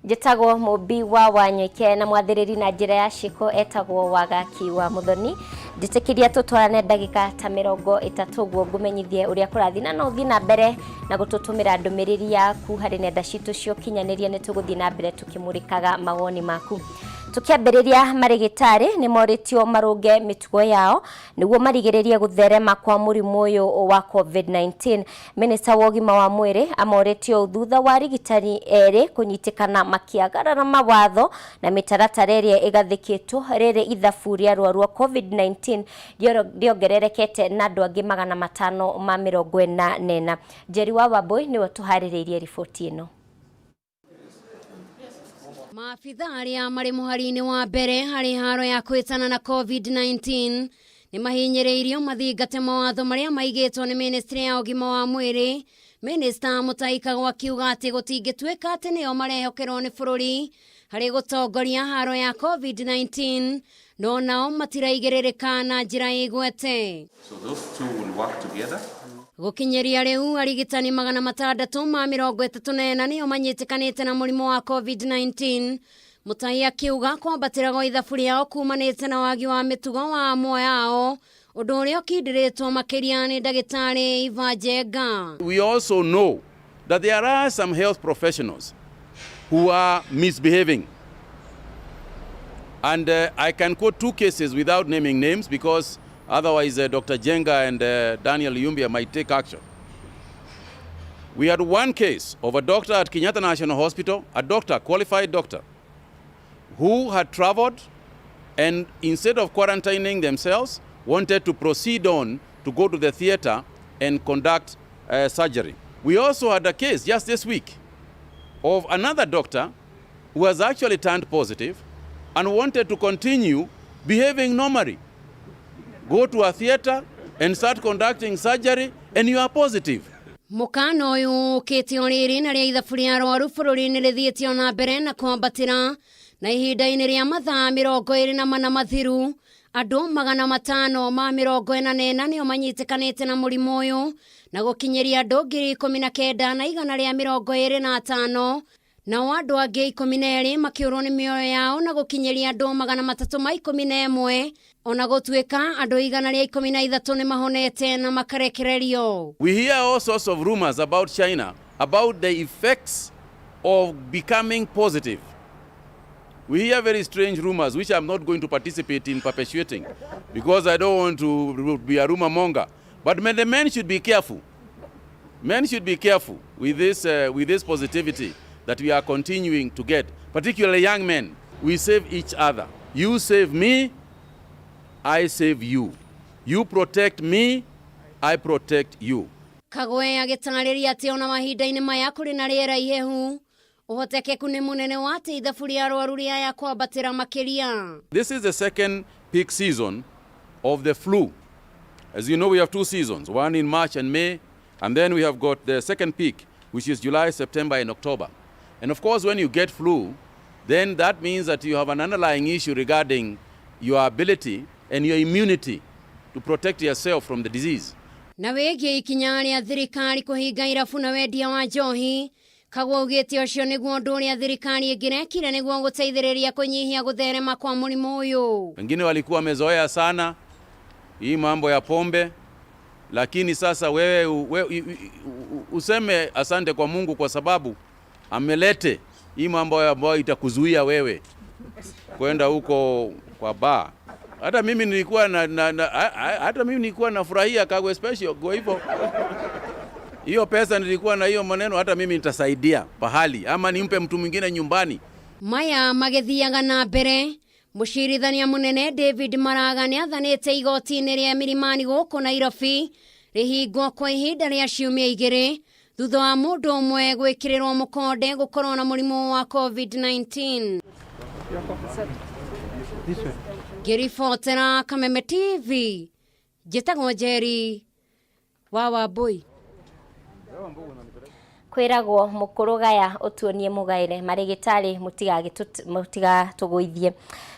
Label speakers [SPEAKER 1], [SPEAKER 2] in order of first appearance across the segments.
[SPEAKER 1] Njĩtagwo Mũmbi wa Wanyoike na mwathĩrĩri na njĩra ya ciĩko etagwo Wagaki wa Mũthoni. Njĩtĩkĩria tũtwarane ndagĩka ta 30 ũguo ngũmenyithie ũrĩa kũrathiĩ na no ũthiĩ na mbere na gũtũtũmĩra ndũmĩrĩri yaku harĩ nenda citũ cia ũkinyanĩria. Nĩ tũgũthiĩ na mbere tũkĩmũrĩkaga mawoni maku. Tũkĩambĩrĩria, marĩgĩtarĩ nĩ morĩtio marũnge mĩtugo yao nĩguo marigĩrĩrie gũtherema kwa mũrimũ ũyũ wa COVID-19. Minista wa ũgima wa mwĩrĩ amorĩtio thutha wa arigitani erĩ kũnyitĩkana makĩagarara mawatho na mĩtaratara ĩrĩa ĩgathĩkĩtwo rĩrĩ ithabu rĩa arwaru a COVID-19 rĩongererekete na andũ angĩ 544. Njeri wa Wambui nĩwe tũharĩrĩirie riboti ĩno.
[SPEAKER 2] Maabitha arĩa marĩ mũhari-inĩ wa mbere harĩ haro ya kwĩtana na COVID-19 nĩ mahinyĩrĩirio mathingate mawatho marĩa maigĩtwo nĩ ministry ya ũgima wa mwĩrĩ. Minista Mutahi Kagwe akiuga atĩ gũtingĩtuĩka atĩ nĩo marehokerwo nĩ bũrũri harĩ gũtongoria haro ya COVID-19, no nao matiraigĩrĩrĩka na njĩra ĩgwete.
[SPEAKER 3] So those two will work together.
[SPEAKER 2] Gũkinyĩria rĩu, arigitani 634 nĩo manyitĩkanĩte na mũrimũ wa COVID-19. Mutahi akiuga kwambatĩra gwa ithabu rĩao kumanĩte na wagi wa mĩtugo wa amwe ao, ũndũ ũrĩa ũkindĩrĩtwo makĩria nĩ ndagĩtarĩ Iva Njenga.
[SPEAKER 3] We also know that there are some health professionals who are misbehaving. And I can quote two cases without naming names because otherwise Dr. Jenga and Daniel Yumbia might take action. We had one case of a doctor at Kenyatta National Hospital, a doctor, qualified doctor, who had traveled and instead of quarantining themselves, wanted to proceed on to go to the theater and conduct surgery. We also had a case just this week of another doctor who has actually turned positive and wanted to continue behaving normally. Go to a theater and start conducting surgery and you are positive.
[SPEAKER 2] Mũkana ũyũ ũkĩte o rĩrĩ na rĩa ithabu rĩa arwaru bũrũri-inĩ rĩthiĩte o na mbere na kwambatĩra, na ihinda-inĩ rĩa mathaa 24 mathiru, andũ 544 nĩo manyitĩkanĩte na mũrimũ ũyũ, na gũkinyĩria andũ 19,125, nao andũ angĩ 12 makĩũrwo nĩ mĩoyo yao, na gũkinyĩria andũ 311, ona gũtuĩka andũ 113 nĩ mahonete na makarekererio.
[SPEAKER 3] We hear all sorts of rumors about China, about the effects of becoming positive. We hear very strange rumors, which I'm not going to participate in perpetuating because I don't want to be a rumor monger. But men, the men should be careful. Men should be careful with this positivity that we are continuing to get, particularly young men. We save each other. You save me, I save you. You protect me, I protect you.
[SPEAKER 2] Kagwe agĩtarĩria atĩ ona mahinda-inĩ maya kũrĩ na rĩera ihehu, ũhotekeku nĩ mũnene wa atĩ ithabu rĩa arwaru rĩaya kwambatĩra makĩria.
[SPEAKER 3] This is the second peak season of the flu. As you know, we have two seasons, one in March and May, and then we have got the second peak, which is July, September, and October. And of course, when you get flu, then that means that you have an underlying issue regarding your ability and your immunity to protect yourself from the disease.
[SPEAKER 2] Na wĩgiĩ ikinya rĩa thirikari kũhinga irabu na wendia wa njohi, Kagwe augĩte ũcio nĩguo ũndũ ũrĩa thirikari ĩngĩrekire nĩguo gũteithĩrĩria kũnyihia gũtherema kwa mũrimũ ũyũ.
[SPEAKER 3] Wengine walikuwa wamezoea sana hii mambo ya pombe, lakini sasa wewe, we, useme asante kwa Mungu kwa sababu amelete hii mambo ambayo itakuzuia wewe kwenda huko kwa bar. Hata mimi nilikuwa na, na, na, hata mimi nilikuwa nafurahia Kagwe Special. Kwa hivyo hiyo pesa nilikuwa na hiyo maneno, hata mimi nitasaidia pahali ama nimpe mtu mwingine nyumbani.
[SPEAKER 2] Maya magĩthiaga na mbere, mũcirithania mũnene David Maraga nĩ athanĩte igoti-inĩ rĩa Milimani gũkũ Nairobi rĩhingwo kwa ihinda rĩa ciumia 2 thutha wa mũndũ ũmwe gwĩkĩrĩrwo mũkonde gũkorwo na mũrimũ wa COVID-19. Ngĩribotera Kameme TV, njĩtagwo Njeri wa Wambui.
[SPEAKER 1] Kwĩragwo mũkũrũ gaya ũtuonie mũgaĩre, marĩgĩtarĩ mũtigatũgũithie.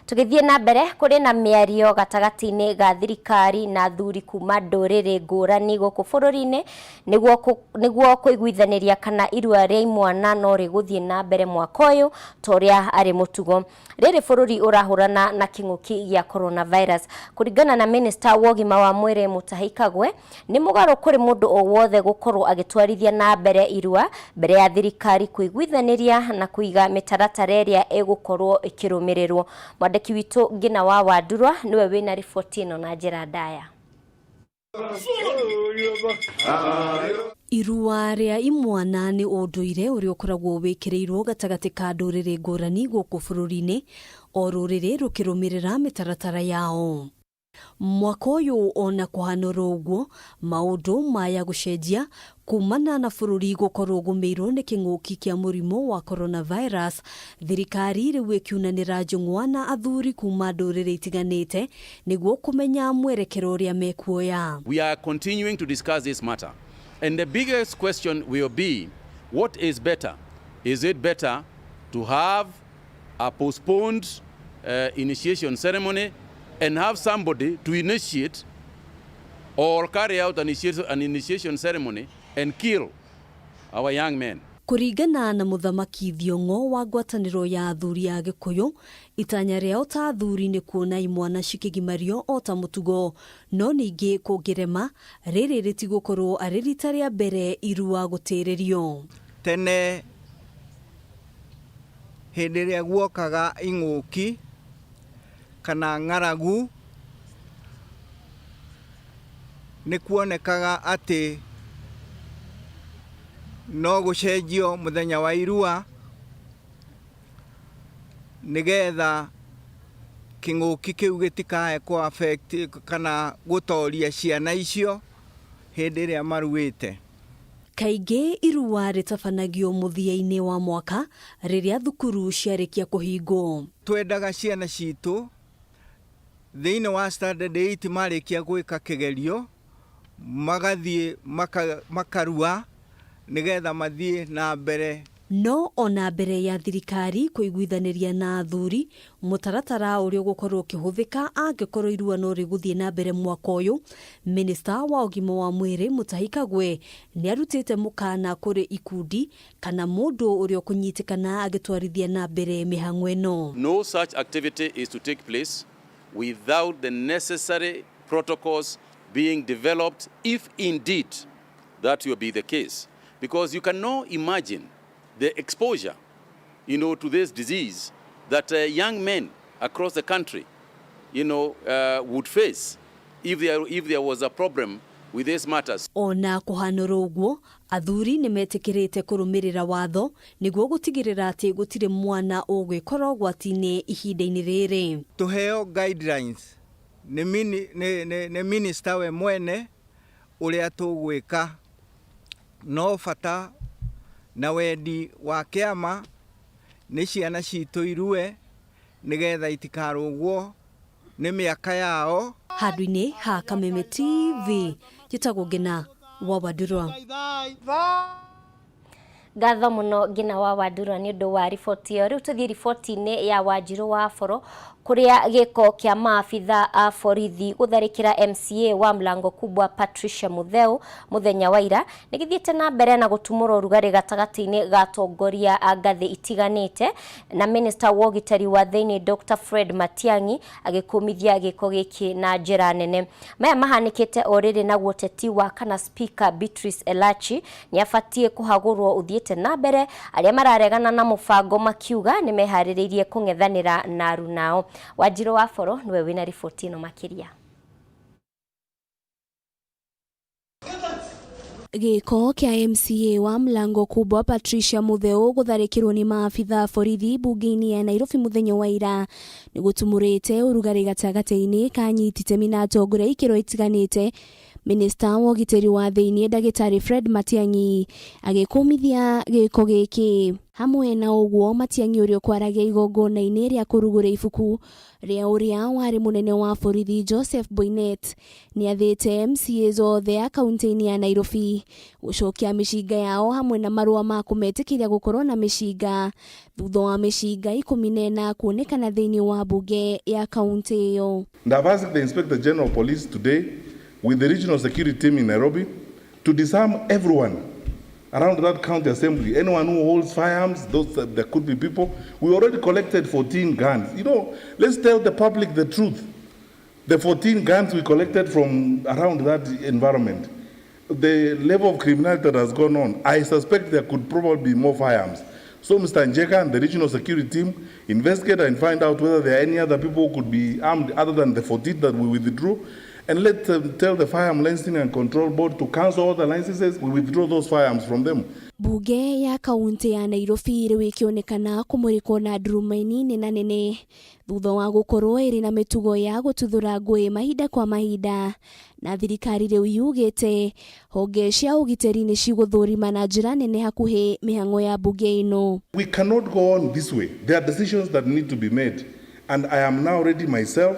[SPEAKER 1] Tũgĩthiĩ na mbere, kũrĩ na mĩario gatagatĩ-inĩ ga thirikari na athuri kuma ndũrĩrĩ ngũrani gũkũ bũrũri-inĩ nĩguo kũiguithanĩria kana irua rĩa imwana no rĩgũthiĩ na mbere mwaka ũyũ ta ũrĩa arĩ mũtugo. Rĩrĩ bũrũri ũrahũrana na kĩng'ũki gĩa coronavirus. Kũringana na Minista wa ũgima wa mwĩrĩ Mutahi Kagwe, nĩ mũgarũ kũrĩ mũndũ o wothe gũkorwo agĩtwarithia na mbere irua mbere ya thirikari kũiguithanĩria na kũiga mĩtaratara ĩrĩa ĩgũkorwo ĩkĩrũmĩrĩrwo. Mwandĩki witũ Ngina wa Wandurwa nĩwe wĩna riboti ĩno na njĩra ndaya.
[SPEAKER 4] Irua rĩa imwana nĩ ũndũire ũrĩa ũkoragwo wĩkĩrĩirwo gatagatĩ ka ndũrĩrĩ ngũrani gũkũ bũrũri-inĩ, o rũrĩrĩ rũkĩrũmĩrĩra mĩtaratara yao. Mwaka ũyũ ona kũhana oro ũguo, maũndũ maya gũcenjia kumana na bũrũri gũkorwo ũgũmĩirwo nĩ kĩng'ũki kĩa mũrimũ wa coronavirus. Thirikari rĩu ĩkiunanĩra njũng'wa na athuri kuma ndũrĩrĩ itiganĩte nĩguo kũmenya mwerekero ũrĩa mekuoya.
[SPEAKER 3] We are continuing to discuss this matter. And the biggest question will be, what is better? Is it better to have a postponed initiation ceremony and have somebody to initiate or carry out an initiation ceremony and kill our young men?
[SPEAKER 4] Kũringana na Mũthamaki Thiong'o wa ngwatanĩro ya athuri a Gĩkũyũ, itanya rĩao ta athuri nĩ kuona imwana cikĩgimario o ta mũtugo, no ningĩ kũngĩrema rĩrĩ rĩtigũkorwo arĩ rita rĩa mbere irua gũtĩrĩrio.
[SPEAKER 5] Tene hĩndĩ ĩrĩa guokaga ing'ũki kana ng'aragu, nĩ kuonekaga atĩ no gũcenjio mũthenya wa irua nĩgetha kĩng'ũki kĩu gĩtikae kũ affect kana gũtoria ciana icio hĩndĩ ĩrĩa maruĩte.
[SPEAKER 4] Kaingĩ irua rĩtabanagio mũthia-inĩ wa mwaka rĩrĩa thukuru ciarĩkia kũhingwo.
[SPEAKER 5] Twendaga ciana citũ thĩinĩ wa standard 8 marĩkia gwĩka kĩgerio magathiĩ makarua nĩgetha mathiĩ na mbere.
[SPEAKER 4] No ona mbere ya thirikari kũiguithanĩria na athuri mũtaratara ũrĩa ũgũkorwo ũkĩhũthĩka angĩkorwo irua no rĩgũthiĩ na mbere mwaka ũyũ, Minista wa ũgima wa mwĩrĩ Mutahi Kagwe nĩ arutĩte mũkana kũrĩ ikundi kana mũndũ ũrĩa ũkũnyitĩkana agĩtwarithia na mbere mĩhang'o ĩno.
[SPEAKER 3] No such activity is to take place without the necessary protocols being developed, if indeed that will be the case. Because you cannot imagine the exposure to this disease that young men across the country would face if there was a problem with these matters.
[SPEAKER 4] Ona kũhanũra ũguo, athuri nĩ metĩkĩrĩte kũrũmĩrĩra watho nĩguo gũtigĩrĩra atĩ gũtirĩ mwana ũgwĩkora ũgwati-inĩ ihinda-inĩ rĩrĩ.
[SPEAKER 5] Tuheo guidelines nĩ minister we mwene ũrĩa tũgwĩka, no bata na wendi wa kĩama nĩ ciana citũ irue nĩgetha itikarũgwo nĩ mĩaka yao.
[SPEAKER 4] Handũ-inĩ ha Kameme TV, njĩtagwo Ngina wa Wandurwa.
[SPEAKER 1] Ngatho mũno Ngina wa Wandurwa nĩ ũndũ wa riboti ĩyo. Rĩu tũthiĩ riboti-inĩ ya Wanjirũ wa Boro, kũrĩa gĩko kĩa maabitha a borithi gũtharĩkĩra MCA wa Mlango Kubwa Patricia Mutheu mũthenya wa ira nĩ gĩthiĩte na mbere na gũtumũra ũrugarĩ gatagatĩ-inĩ ga atongoria a ngathĩ itiganĩte, na Minista wa ũgitĩri wa thĩinĩ Dr Fred Matiang'i agĩkũmithia gĩko gĩkĩ na njĩra nene. Maya mahanĩkĩte o rĩrĩ naguo ũteti wa kana Speaker Beatrice Elachi nĩ abatiĩ kũhagũrwo ũthiĩte na mbere, arĩa mararegana na mũbango makiuga nĩ meharĩrĩirie kũng'ethanĩra na arunao. Wanjirũ wa Boro nĩwe wĩna riboti ĩno makĩria.
[SPEAKER 6] Gĩko kĩa MCA wa Mlango Kubwa Patricia Mutheu gũtharĩkĩrwo nĩ maabitha a borithi mbunge-inĩ ya Nairobi mũthenya wa ira nĩ gũtumũrĩte ũrugarĩ gatagatĩ-inĩ ka anyiti itemi na atongoria ikĩro itiganĩte. Minista wa ũgitĩri wa thĩinĩ ndagĩtarĩ Fred Matiang'i agĩkũmithia gĩko gĩkĩ. Hamwe na ũguo Matiang'i ũrĩa ũkwaragia igongona-inĩ rĩa kũrugũria ibuku rĩa ũrĩa warĩ mũnene wa borithi Joseph Boinnet nĩathĩte MCAs othe a kaunti-inĩ ya Nairobi gũcokia mĩcinga yao hamwe na marũa ma kũmetĩkĩria gũkorwo na mĩcinga thutha wa mĩcinga 14 kuonekana thĩinĩ wa mbunge ya kaunti ĩyo.
[SPEAKER 7] And I've asked the Inspector General of Police today with the regional security team in Nairobi to disarm everyone around that county assembly, anyone who holds firearms, those there could be people. We already collected 14 guns. You know, let's tell the public the truth. The 14 guns we collected from around that environment, the level of criminality that has gone on, I suspect there could probably be more firearms. So Mr. Njeka and the regional security team investigate and find out whether there are any other people who could be armed other than the 14 that we withdrew. And let them tell the Firearm Licensing and Control Board to cancel all the licenses. We withdraw those firearms from them.
[SPEAKER 6] Bunge ya kaunti ya Nairobi rĩu ĩkĩonekana kũmũrĩkwo na ndurumeni nena nene thutha wa gũkorwo ĩrĩ na mĩtugo ya gũtuthũra ngũĩ mahinda kwa mahinda, na thirikari rĩu yugĩte honge cia ũgitĩri nĩ cigũthũrima na njĩra nene hakuhĩ mĩhang'o ya bunge ĩno.
[SPEAKER 7] We cannot go on this way. There are decisions that need to be made, and I am now ready myself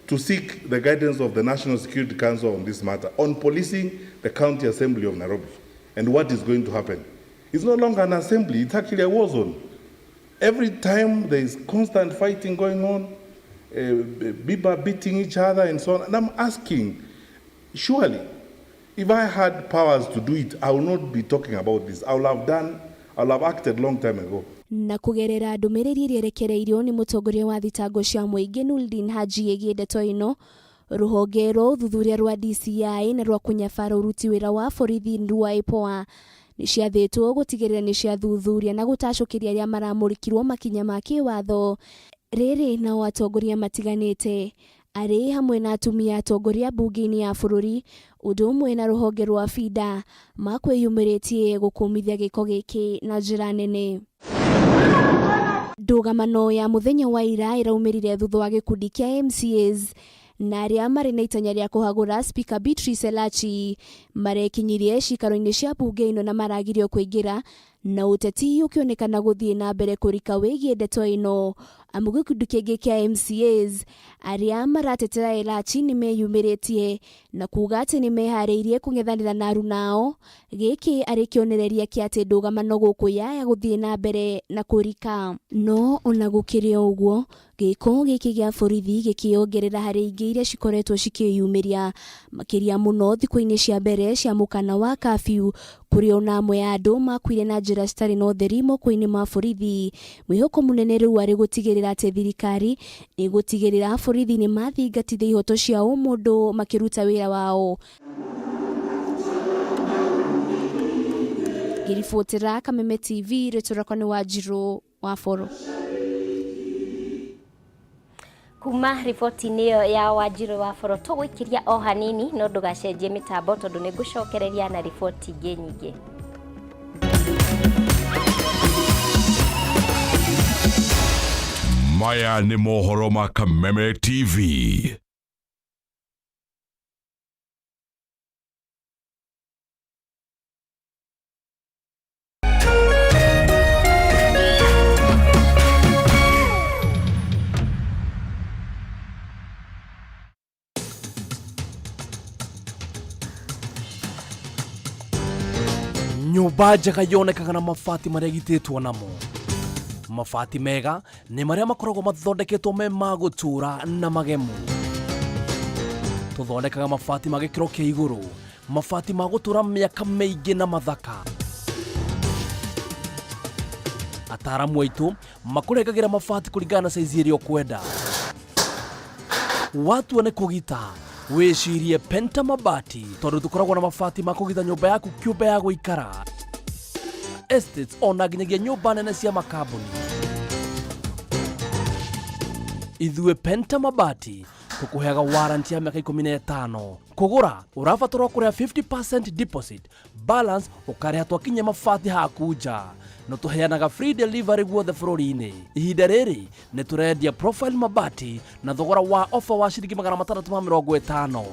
[SPEAKER 7] to seek the guidance of the National Security Council on this matter, on policing the County Assembly of Nairobi and what is going to happen. It's no longer an assembly, it's actually a war zone. Every time there is constant fighting going on, people beating each other and so on. And I'm asking, surely, if I had powers to do it, I will not be talking about this. I will have done, I will have acted long time ago.
[SPEAKER 6] Na kugerera ndũmĩrĩri ĩrĩa ĩrekereirio nĩ mũtongoria wa thitango cia mũingĩ Noordin Haji ĩgiĩ ndeto ĩno, rũhonge rwa ũthuthuria rwa DCI na rwa kũnyabara ũruti wĩra wa borithi rwa IPOA nĩ ciathĩtwo gũtigĩrĩra nĩ ciathuthuria na gũtacũkĩria arĩa maramũrĩkirwo makinya ma kĩwatho. Rĩrĩ nao atongoria matiganĩte arĩ hamwe na atumia atongoria mbunge-inĩ ya bũrũri ũndũ ũmwe na rũhonge rwa FIDA makwĩyumĩrĩtie gũkũmithia gĩko gĩkĩ na njĩra nene. Ndũgamano ya mũthenya wa ira ĩraumĩrire thutha wa gĩkundi kĩa MCAs na arĩa marĩ na itanya rĩa kũhagũra Speaker Beatrice Elachi marekinyirie cikaro-inĩ cia mbunge ĩno na maragirio kũingĩra, na ũteti ũkĩonekana gũthiĩ na mbere kũrika wĩgiĩ ndeto ĩno, amu gĩkundi kĩngĩ kĩa MCAs arĩa maratetera Elachi nĩ meyumĩrĩtie na kuga atĩ nĩ meharĩirie kũng'ethanĩra na arunao, gĩkĩ arĩ kĩonereria kĩa atĩ ndũgamano gũkũ yaya gũthiĩ na mbere na kũrika. No ona gũkĩrĩ o ũguo, gĩko gĩkĩ gĩa borithi gĩkĩongerera harĩ ingĩ iria cikoretwo cikĩyumĩria makĩria mũno thikũ-inĩ cia mbere cia mũkana wa curfew, kũrĩa ona amwe a andũ makuire na njĩra citarĩ na ũtheri moko-inĩ ma borithi. Mwĩhoko mũnene rĩu arĩ gũtigĩrĩra atĩ thirikari nĩ gũtigĩrĩra borithi nĩ mathingatithia ihoto cia ũmũndũ makĩruta wĩra wao. Ngĩribotera Kameme TV, rĩtwa rĩakwa nĩ Wanjirũ wa Boro.
[SPEAKER 1] Kuma riboti-inĩ ĩyo ya Wanjirũ wa Boro tũgũikiria o hanini, no ndũgacenjie mĩtambo tondũ nĩ ngũcokereria na riboti ingĩ nyingĩ.
[SPEAKER 8] Maya nĩ mohoro ma Kameme TV.
[SPEAKER 9] Nyũmba njega yonekaga na mabati marĩa ĩgitĩtwo namo. Mabati mega nĩ marĩa makoragwo mathondeketwo me ma gũtũũra na magemu. Tũthondekaga mabati ma gĩkĩro kĩa igũrũ, mabati ma gũtũũra mĩaka mĩingĩ na mathaka. Ataaramu aitũ makũrengagĩra mabati kũringana na saizi ĩrĩa ũkwenda. Watua nĩ kũgita, wĩcirie Penta Mabati, tondũ tũkoragwo na mabati ma kũgita nyũmba yaku kĩũmbe ya gũikara, estates ona nginyagia nyũmba nene cia makambuni. Ithuĩ Penta Mabati tũkũheaga warranty ya mĩaka 15. Kũgũra ũrabatarwo kũrĩha 50% deposit, balance ũkarĩha twakinyia mabati haku nja. No tũheanaga free delivery guothe bũrũri-inĩ. Ihinda rĩrĩ nĩ tũrendia profile mabati na thogora wa ofa wa ciringi 650.